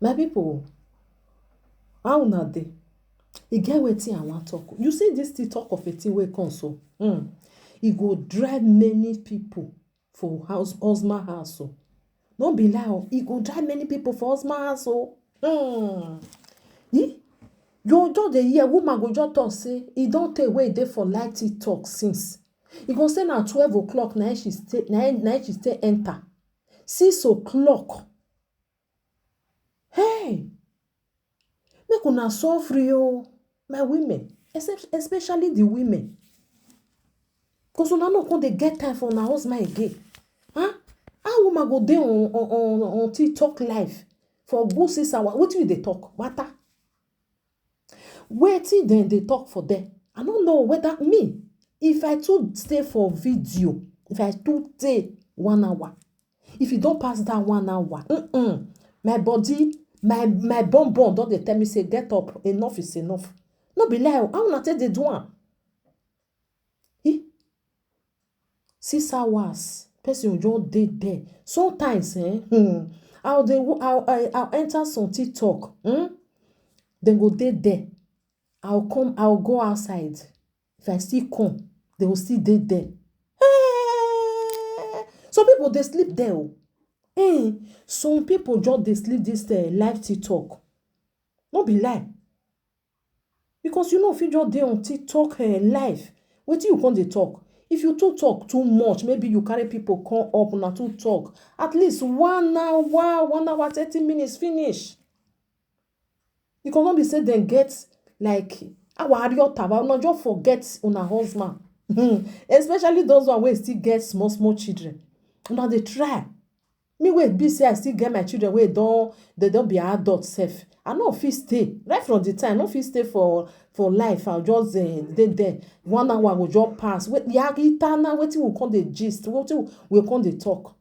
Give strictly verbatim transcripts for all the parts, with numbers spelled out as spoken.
My people, how una dey? E get wetin I wan talk. You see this thing, talk of a thing wey come so, hmm, e go drive many people for house, husband house o. No be lie o, e go drive many people for husband house o. Hmm. Eh? You just dey hear, woman go just talk say e don tey wey e dey for live TikTok since. E go say na twelve o'clock na im she stay, na im, na im she stay enter. Six o'clock. Hey! Make una suffer o, my women, except, especially the women. Because una no come dey get time for una husband again. Huh? How woman go dey on, on, on, on TikTok live for good six hours? Wetin you dey talk? Matter. Wetin dem dey talk for there? I no know whether me, if I too stay for video, if I too stay one hour, if e don pass that one hour, mm-mm, my body, my, my bone bone don dey tell me say, "Get up, enough is enough." No be lie o, how una take dey do am? Eh? Six hours, person go just dey there. Sometimes, eh, hmm, I'll dey wo-, I'll, I, I'll enter some TikTok, hmm? Dem go dey there. I'll come, I'll go outside. If I still come, they will still dey there. Eh, some people dey sleep there o. Eh, some people just dey sleep this, eh, live TikTok. No be lie. Because you no fit just dey on TikTok, eh, live. Wetin you come dey talk? If you too talk too much, maybe you carry people come up, una too talk. At least one hour, one hour, thirty minutes finish. Because no be say dem get, like, our ariota, but una just forget una husband. Hmm. Especially those one wey still get small, small children. Una dey try. Me wey be say I still get my children wey don, they don be adult sef. I no fit stay. Right from the time, I no fit stay for, for life. I'll just, eh, dey there. One hour go just pass. Wait, yeah, it na wetin we come dey gist. Wetin we come dey talk.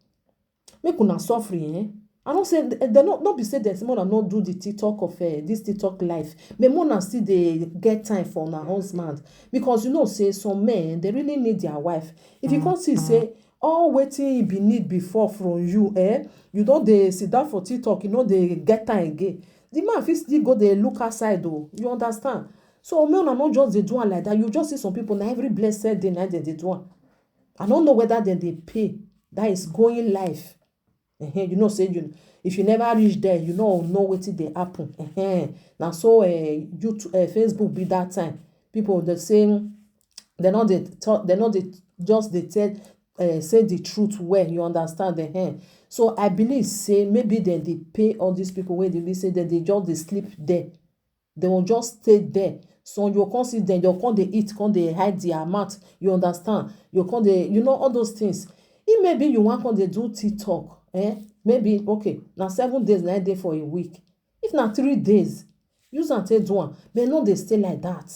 Make una suffer, eh? I no say, eh, they no, no be say there's more than no do the TikTok of, eh, this TikTok life. Make una still dey get time for una husband. Because you know say some men, they really need their wife. If you come see say all wetin e be need before from you, eh, you don dey sit down for TikTok, you no dey get time again. The man fit still go dey look outside o, you understand? So make una no just dey do am like that. You just see some people, na every blessed day na dem dey do am. I no know whether dem dey pay. That is going live. Ehen, you know say you, if you never reach there, you no know wetin dey happen. Ehen. Na so, eh, YouTube, eh, Facebook be that time. People dey say, they no dey talk, they no dey just dey tell, eh, say the truth well, you understand? Ehen. So I believe say maybe dem dey pay all these people wey dey be say dem dey just dey sleep there. They will just stay there. So you come see them, you come dey eat, come dey hide their mouth. You understand? You come dey, you know, all those things. If maybe you wan come dey do TikTok, eh? Maybe, okay, na seven days na dey for a week. If na three days, use am take do am. But no dey stay like that.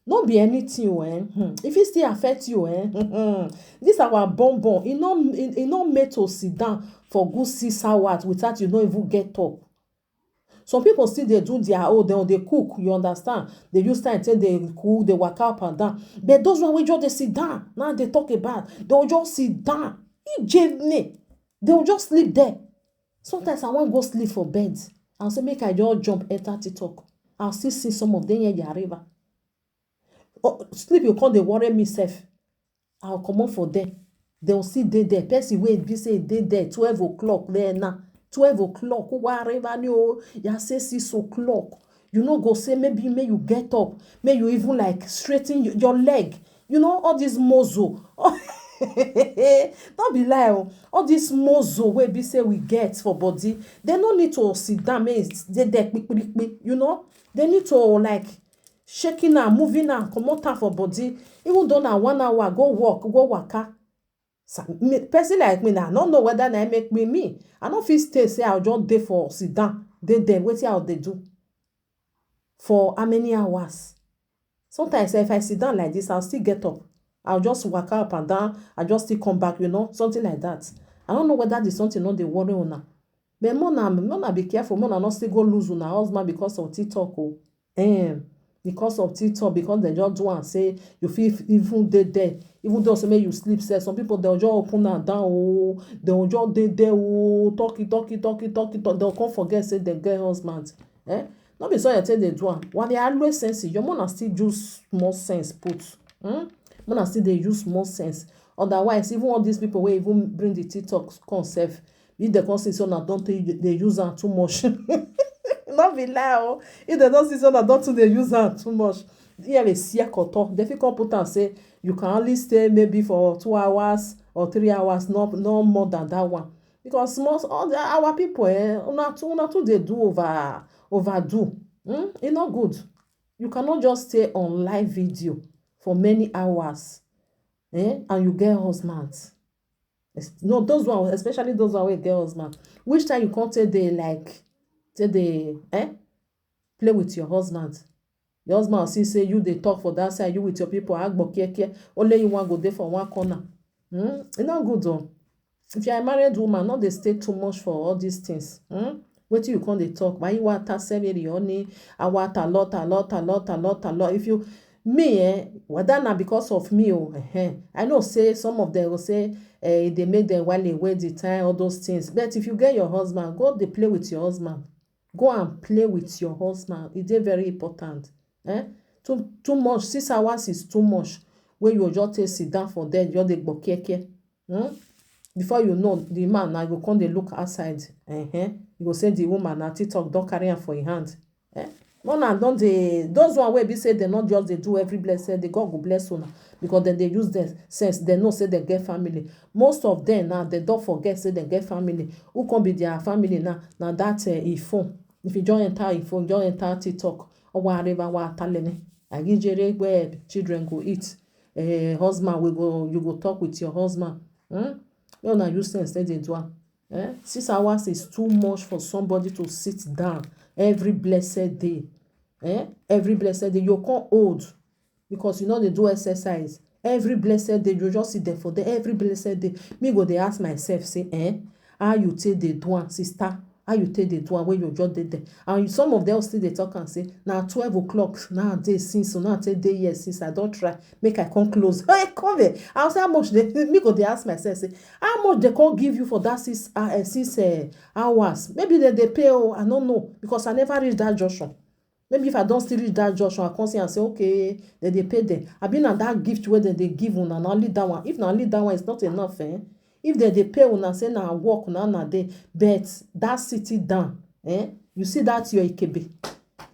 No be anything o, eh? Hmm. If it still affect you, eh? This our bone bone, e no, e, e no make to sit down for good six hours without you no even get up. Some people still dey do their own, dem dey cook, you understand? They use time take dey cook, dey waka up and down. But those one wey just dey sit down, now dey talk about, they will just sit down. Ijevne, they will just sleep there. Sometimes I wan go sleep for bed. I'll say, "Make I just jump enter TikTok." I'll still see some of them here, Yareva. Oh, sleep, you come dey worry me sef. I'll comot for there. They will still dey there. Person wey be say e dey there, twelve o'clock there now. Twelve o'clock, wareva ni o. You say six o'clock. You no go say maybe make you get up, make you even, like, straighten your, your leg. You know, all this muscle. No be lie o. All this muscle wey be say we get for body, they no need to sit down, make e dey there, kpikpikpi, you know? They need to, like, shaking am, moving am, comot am for body. Even though na one hour, go walk, go waka. Sa-, me, person like me now, I no know whether na make me, me. I no fit stay say I'll just dey for sit down, dey there, wetin I dey do for how many hours? Sometimes if I sit down like this, I'll still get up. I'll just waka up and down. I just still come back, you know, something like that. I don't know whether the something no dey worry una. But make una, make una be careful, make una no still go lose una husband because of TikTok o. Eh. because of TikTok, because dem just do am say you fit even dey there. Even though say make you sleep sef, some people dem just open am down o, dem just dey there o, talk it, talk it, talk it, talk it, talk, dem come forget say dem get husband. Eh? No be so I take dey do am. Wale always sense, your mona still use small sense put. Hmm? Mona still dey use small sense. Otherwise, even all these people wey even bring the TikTok come sef, if dem come see say una don too dey use am too much, no be lie o. If dem don see say una don too dey use am too much, here dey see koto. Dem fit come put am say you can only stay maybe for two hours or three hours, no, no more than that one. Because most all the, our people, eh, una too, una too dey do over, overdo. Hmm? E no good. You cannot just stay on live video for many hours, eh, and you get husband. Es-, no, those one, especially those one wey get husband. Which time you come take dey, like, take dey, eh, play with your husband? Your husband see say you dey talk for that side, you with your people, agbo kiekie. Only you wan go dey for one corner. Hmm? E no good o. If you are a married woman, no dey stay too much for all these things. Hmm? Wetin you come dey talk? Why you want to sell me the honey? I want a lot, a lot, a lot, a lot, a lot. If you, me, eh, whether na because of me o, eh, I know say some of them go say, eh, e dey make them while away the time, all those things. But if you get your husband, go dey play with your husband. Go and play with your husband. E dey very important. Eh? Too, too much. Six hours is too much. Wey you just take sit down for there, just dey gbokieke. Hmm? Before you know, the man now go come dey look outside. Uh-huh. You go say the woman na TikTok don carry am for him hand. Eh? Una don dey, those one wey be say dem no just dey do every blessed day, God go bless una, because dem dey use dem sense, dem know say dem get family. Most of them now, dem don forget say dem get family. Who come be their family now? Na that, eh, e phone. If you just enter e phone, just enter TikTok, owa areba wa atalene. Agijere where children go eat. Eh, husband, we go, you go talk with your husband. Hmm? Make una use sense take dey do am. Eh? Six hours is too much for somebody to sit down every blessed day. Eh? Every blessed day, you come old because you no dey do exercise. Every blessed day, you just sit there for there. Every blessed day, me go dey ask myself, say, eh, how you take dey do am, sister? How you take dey do am when you just dey there? And some of them still dey talk and say, na twelve o'clock nowadays since, so now take dey here since I don try, make I come close. Hey, come here. I say, how much they, me go dey ask myself, say, how much they come give you for that six, uh, uh, six, uh, hours? Maybe they dey pay, oh, I no know, because I never reach that junction. Maybe if I don still reach that junction, I come see and say, okay, dem dey pay them. Abi na that gift wey dem dey give una, na only that one. If na only that one, it's not enough, eh? If dem dey pay una, say na work una dey, but that sitting down, eh? You see that your ikebe,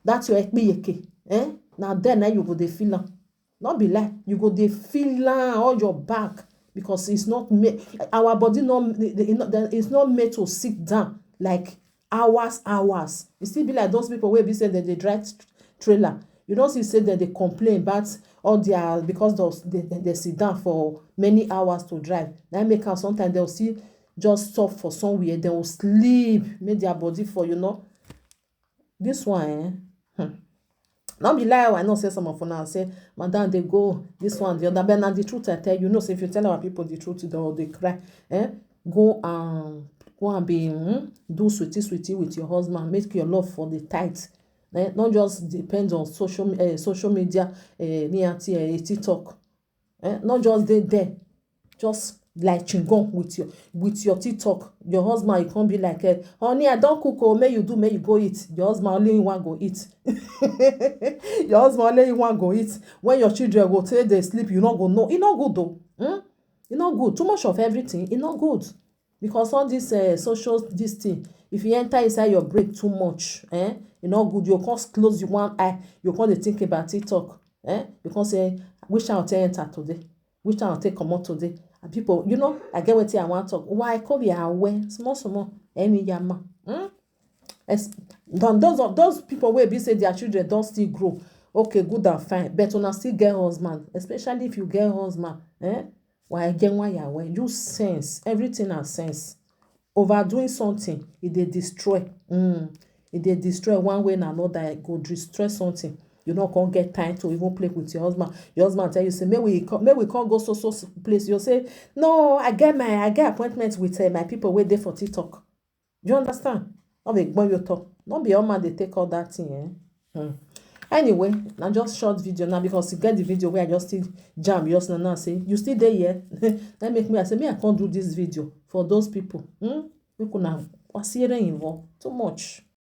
that your ekpiyeke, eh? Na there na you go dey feel am. No be lie, you go dey feel am all your back, because it's not made, our body no, it's not made to sit down like hours, hours. E still be like those people wey be say dem dey drive trailer. You don see say dem dey complain about all their, because of they, they, they sit down for many hours to drive. Na make am sometimes dem still just stop for somewhere, dem go sleep, make their body for, you know. This one, eh? Hmm. No be lie, I know say some of una say, madam, dey go this one, the other. But na the truth I tell you. Know say if you tell our people the truth, they will dey cry. Eh? Go and, go and be, hmm, do sweetie sweetie with your husband. Make your love for the tight. Eh? Not just depend on social, eh, social media, eh, me and, eh, TikTok. Eh? Not just dey there, just like chewing gum with your, with your TikTok. Your husband, you can't be like, eh, honey, I don cook, oh, may you do, may you go eat. Your husband only one go eat. Your husband only one go eat. When your children go take dey sleep, you no go know. E no good though. Hmm? E no good. Too much of everything, e no good. Because all this, eh, social, this thing, if you enter inside your brain too much, eh, e no good. You can't close you one eye. You can't dey think about TikTok. Eh? You can't say, which time I take enter today? Which time I take comot today? And people, you know, I get wetin I wan talk. Why? Come be aware. Small, small. Any yama. Hmm? Those, those people wey be say their children don still grow. Okay, good and fine. But una still get husband. Especially if you get husband. Eh? Why? Again, why you aware? Use sense. Everything na sense. Overdoing something, e dey destroy. Mm. E dey destroy one way na another. E go destroy something. You no come get time to even play with your husband. Your husband tell you say, may we come, may we come go so, so, so place. You say, no, I get my, I get appointment with, uh, my people wey dey for TikTok. You understand? No be gbon you talk. No be all man dey take all that thing, eh? Hmm. Anyway, na just short video now because you get the video where I just still jam just now, now say you still dey here. That make me, I say, me, I can't do this video for those people. Hmm? Make una kwasiere involve too much.